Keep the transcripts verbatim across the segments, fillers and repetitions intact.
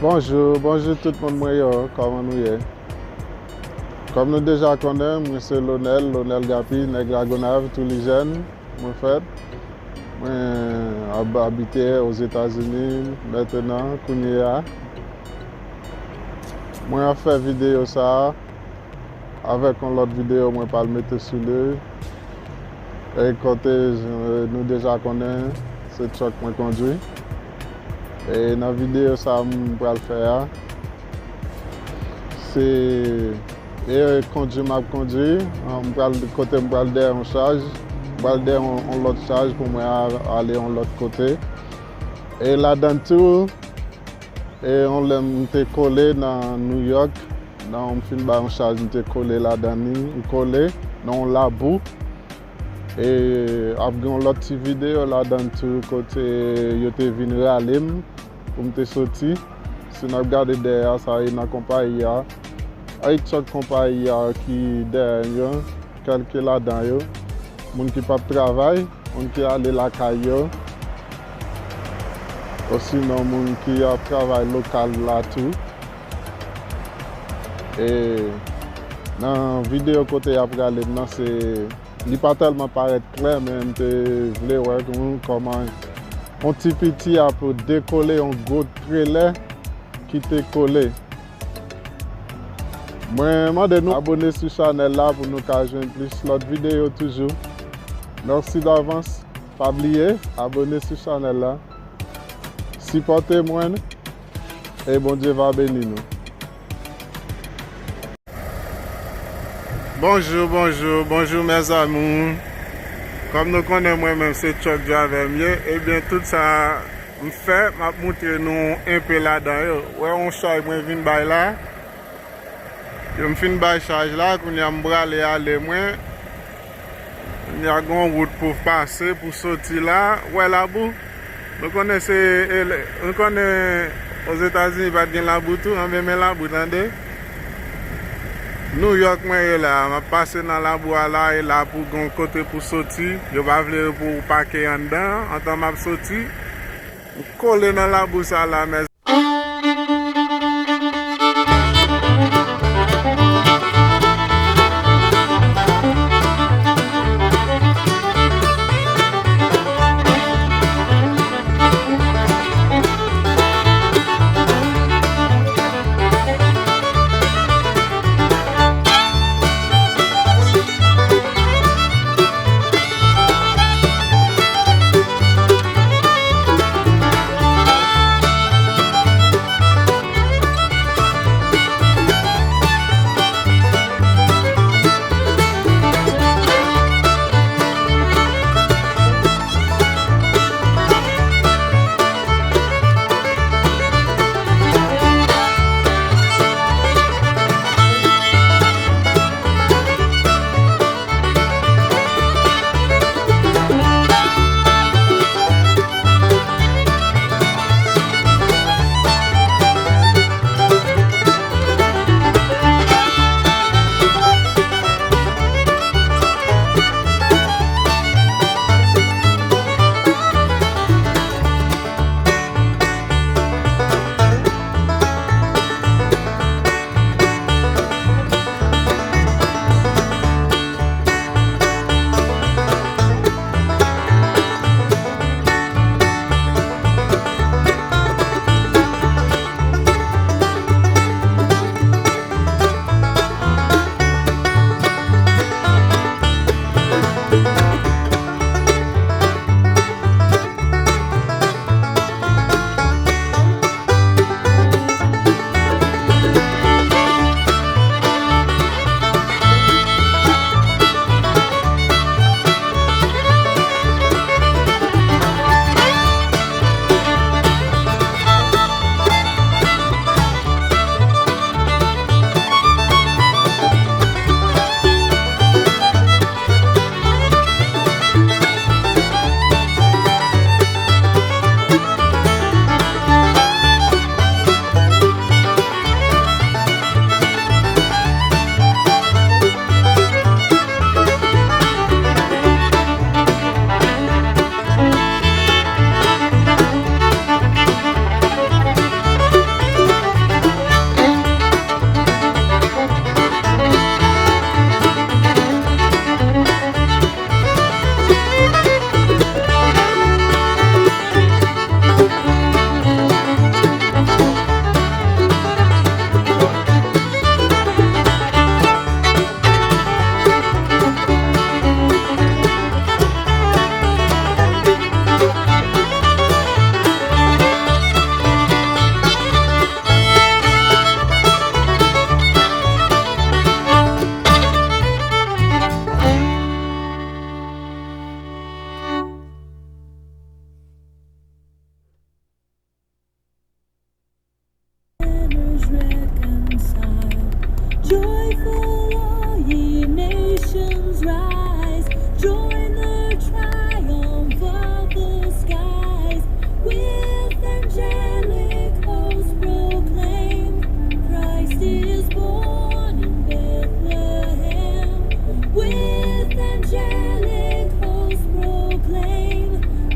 Bonjou, bonjou tout moun mwen yo, kòman nou ye? Kòm nou deja konnen, mwen se Lonel, Lonel Gapi, nèg Lagonav, Toulijèn, mwen fèt. Mwen ap abite Ozetazini, mentenan, kounye a. Mwen ap fè videyo sa a avèk yon lòt videyo mwen pral mete sou li. E kote, eh, nou deja konnen, se truck mwen kondwi. E nan videyo sa a m pral fè a, se, e kondwi m ap kondwi, m pral, kote m pral dèyè yon chaj, m pral dèyè yon, yon lòt chaj pou mwen a-, ale yon lòt kote. E ladan tou, e yon lè m te kole nan New York, nan m fin bay yon chaj, m te kole ladan li, m kole nan yon labou. E ap gen yon lòt ti videyo ladan tou kote yo te vin rale m pou m te soti. Si n ap gade dèyè a, sa e nan konpayi a. Ay, chak konpayi a ki dèyè yo, kèlke ladan yo, moun ki p ap travay, moun ki ale lakay yo, osinon moun ki ap travay lokal la tou. E nan videyo kote y ap rale m nan, se, li pa tèlman parèt klè, men m te vle wè kòman yon ti piti ap dekole yon gwo trelè ki te kole. Mwen mande nou abone sou chanèl la pou nou ka jwenn plis lòt videyo toujou. Mèsi davans. Pa bliye abone sou chanèl la. Sipòte mwen e Bondye va beni nou. Bonjou, bonjou, bonjou mes amours. Kòm nou konnen mwen menm se truck driver m ye, ebyen tout sa m fè, m ap moutre nou enpe ladan yo. Wè yon chaj mwen vin bay la. Yo m fin bay chaj la, kounye a m prale ale mwen. Kounye a gen yon wout pou pase, pou soti la. Wè labou? Nou konnen se, e, nou konnen Ozetazini pa t gen labou tou, anben men labou tande. New York mwen ye la, m ap pase nan labou a la, e la pou gen yon kote pou soti. Yo pa vle pou w pake anndan, antan m ap soti. M kole nan labou sa la, mè. reconciled. Joyful, all ye nations rise. Join the triumph of the skies. With angelic hosts proclaim, Christ is born in Bethlehem. With angelic hosts proclaim,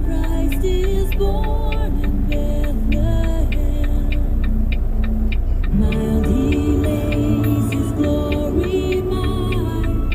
Christ is born in Bethlehem. Mild he lays his glory by,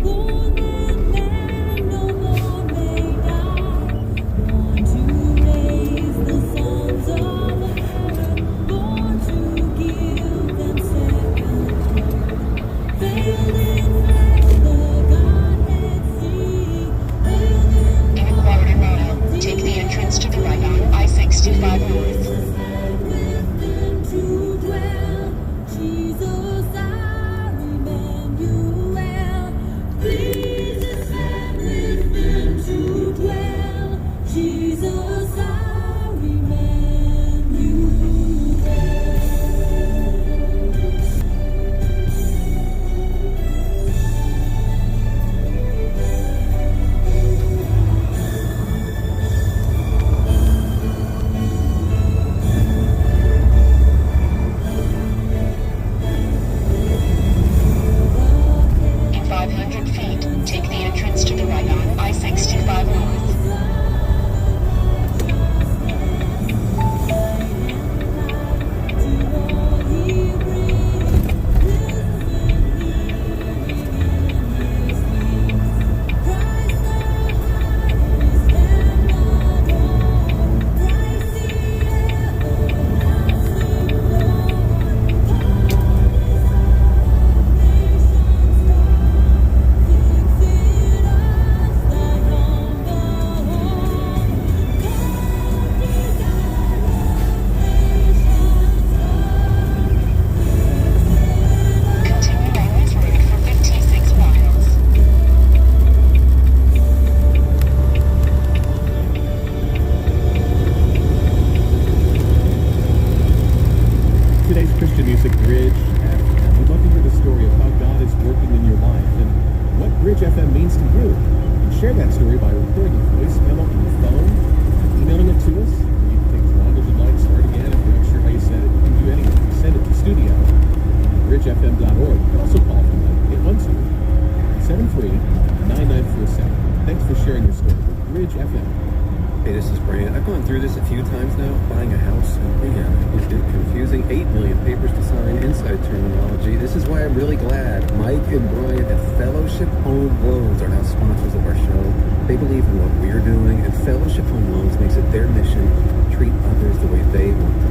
born that man no more may die. Born to raise the sons of earth, born to give them second birth. Veiled in flesh, the Godhead see, veiled in Inequality Mile. Take the entrance to the right on I sixty-five North. Jesus, our Emmanuel, please descend with them to dwell. Jesus, our Emmanuel. In five hundred feet, take the entrance to the right on I sixty-five North. Continue on this road for fifty-six miles. Today's Christian Music Bridge F M. We'd love to hear the story of how God is working in your life and what Bridge F M means to you. And share that story by recording a voice memo on your phone, emailing it to us. You can take as long as you'd like, start again if you're not sure how you send it. You can do anything. Send it to studio at bridge F M dot org. You can also call from the eight one two, nine seven three, nine nine four seven. Thanks for sharing your story with Bridge F M. Hey, this is Brant. I've gone through this a few times now. Buying a house, man, is it confusing. Eight million papers to sign, inside terminology. This is why I'm really glad Mike and Brian at Fellowship Home Loans are now sponsors of our show. They believe in what we're doing, and Fellowship Home Loans makes it their mission to treat others the way they want to